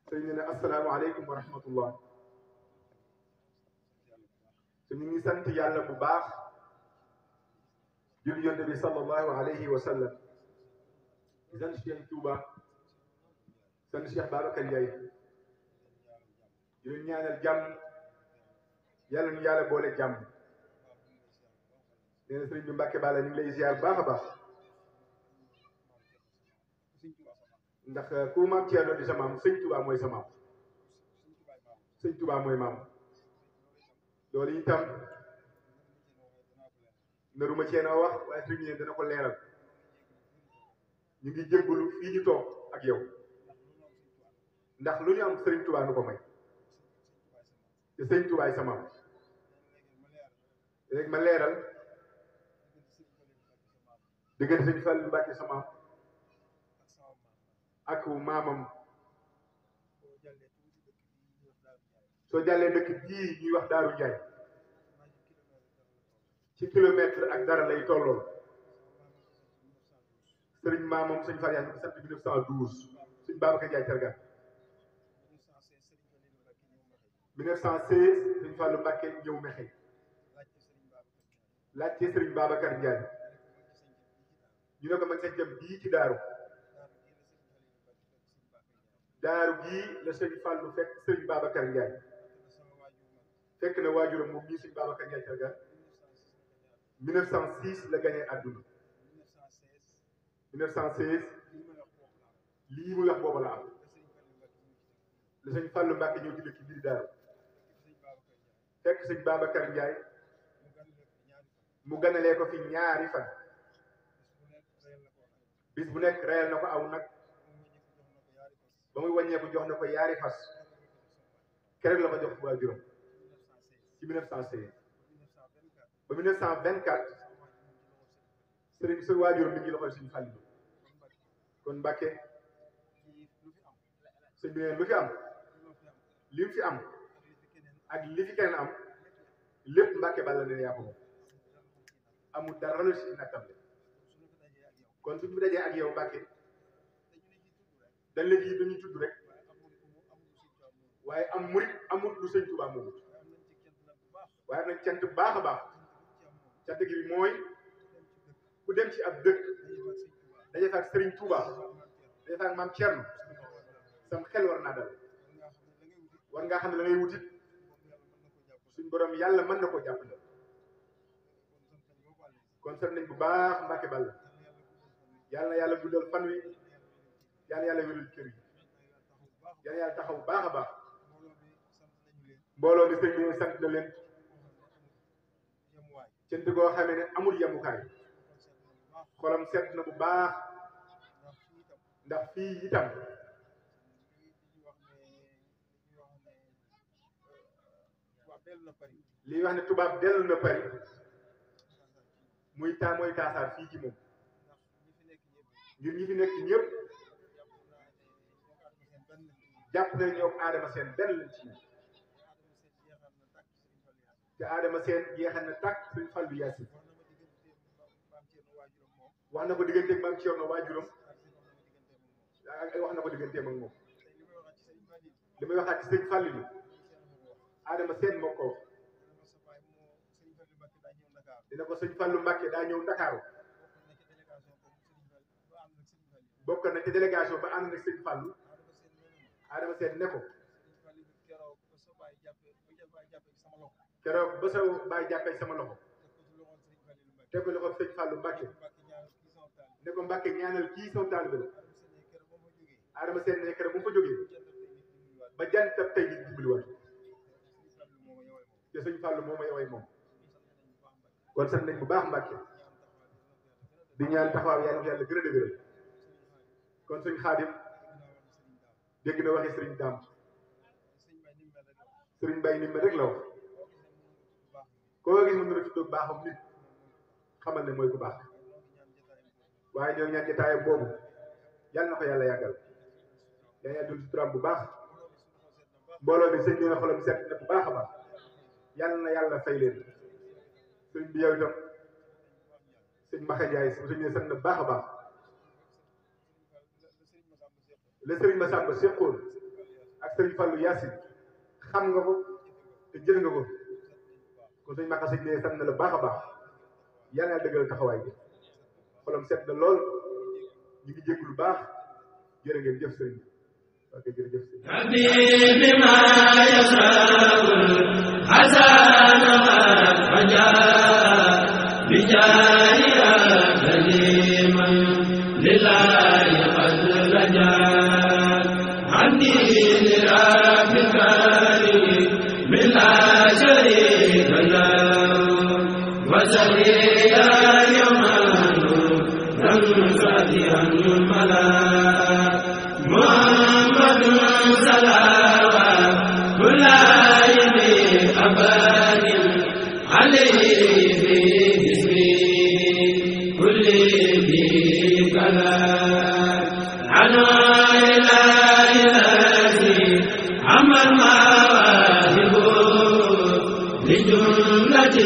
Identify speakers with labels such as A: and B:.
A: sëñ ne asalaamaaleykum wa rahmatullah. te ñu ngi sant yàlla bu baax jul yonte bi sallallahu alayhi wa sallam di sant Cheikh Touba sant Cheikh Babacar Ndiaye di leen ñaanal jàmm yàlla ñu yàlla boole jàmm. nee na sëriñ bi Mbàkke Balla ñu ngi lay ziar baax a baax ndax ku maam Thierno di sa maam sëñ Touba mooy sa maam sëñ Touba mooy maam. loolu itam naruma cee wax waaye sëriñ bi dana ko leeral. ñu ngi jébbalu fii ñu toog ak yow ndax lu ñu am sëriñ Touba nu ko may te sëñ Touba sa maam. léegi ma leeral diggante sëñ Fallu Mbàkke sa maam ak maamam. soo jàllee dëkk bii ñuy wax Daaru Njaay ci kilomètre ak dara lay tollool. sëriñ maamam sëñ Fall yaa ngi sant 1912 sëñ Babacar Njaay Terga 1916 sëñ Fallu Mbàkke ñëw Mexe laajte sëriñ Babacar Njaay ñu ne ko man sañ jëm bii ci daaru gii la sëñ Fallu fekk sëriñ Babacar Njaay fekk na waajuram moom bii sëñ Babacar Njaay Terga 1906 la gañee àdduna 1916 lii muy wax booba la am la sëñ Fallu Mbàkke ñëw ci dëkk biir daaru fekk sëñ Babacar Njaay mu ganalee ko fi ñaari fan bis bu nekk reyal na ko aw nag ba muy wàññeeku jox na ko yaari fas keroog la ko jox waajuram ci 1916 ba 1924 sëriñ sa waajuram mi ngi loxoy suñu Fallu kon Mbàkke sëñ bi neen lu fi am li mu fi am ak li fi keneen am lépp Mbàkke Balla ne yaa ko moom amul dara la si nattable kon suñu dajee ak yow Mbàkke dañ la ji dañuy tudd rek waaye am murit amut lu sëñ Touba moomut waaye am nañ cant baax a baax cant gi mooy ku dem ci ab dëkk daje fa ak Sëriñ Touba daje fa ak maam Thierno sam xel war naa dal war ngaa xam ne la ngay wutit suñ borom yàlla mën na koo jàppale. kon sant nañ bu baax Mbàkke Balla yàlla na yàlla guddal fan wi yàlla na yàlla wéral kër yi yàlla na yàlla taxaw bu baax a baax mbooloo mi sëñ bi sant na leen cant goo xamee ne amul yemukaay xolam set na bu baax ndax fii itam li wax ne tubaab dellu na Paris mooy taasaar fii ci moom ngir ñi fi nekk ñëpp jàpp nañ ñoo Adama Seen benn lañ ci ñoom te Adama Seen jeexal na tàkk Sëriñ Fallu Yaasin wax na ko digganteeg maam Thierno waajuram wax na ko digganteem ak moom li may waxaat ci Sëriñ Fallu Adama Seen moo ko wax dina ko sëñ Fallu Mbàkke daa ñëw Ndakaaru bokk na ci délégation ba ànd nag sëñ Fallu Adama Seen ne ko keroog ba sa baay jàppee sama loxo teg ko loxo sëñ Fallu Mbàkke ne ko Mbàkke ñaanal kii sama taalibe la Adama Seen ne keroog bu mu fa jógee ba jantab tey di dimbaliwaat te sëñ Fallu moo ma yowee moom kon sant nañ bu baax Mbàkke di ñaan taxawaay yàlla na yàlla gën a dëgëral kon sëñ Xaadim dégg na waxi sëriñ Daam sëriñ Bay ni ma rek la wax koo gis mën na la tudd baaxam nit xamal ne mooy ku baax waaye ñoo ñaan jotaayam boobu yàlla na ko yàlla yàggal yaa ngi dund turam bu baax mbooloo bi sëñ bi na xolam set na bu baax a baax yàlla na yàlla fay leen sëriñ bi yow itam sëñ Maxa Njaay su sëñ ne sant na baax a baax la sëriñ Massamba séqoon ak sëriñ Fallou Yacine xam nga ko te jël nga ko kon sëñ Maxa sëñ ne sant na la baax a baax yàlla na dëggal taxawaay bi xolam set na lool ñu ngi jégg lu baax jërë ngeen jëf sëriñ ok jërëjëf sëriñ habibi ma yasraul hasan faja bi jariya kaliman lillahi qad raja hamdi lirabbil karim min la sharika lahu wa sariya yamanu ذنبا الملا محمد صلوات الله أبد عليه في اسمه كل ذي كلام عنه إله الذي عمل مواهبه لجملة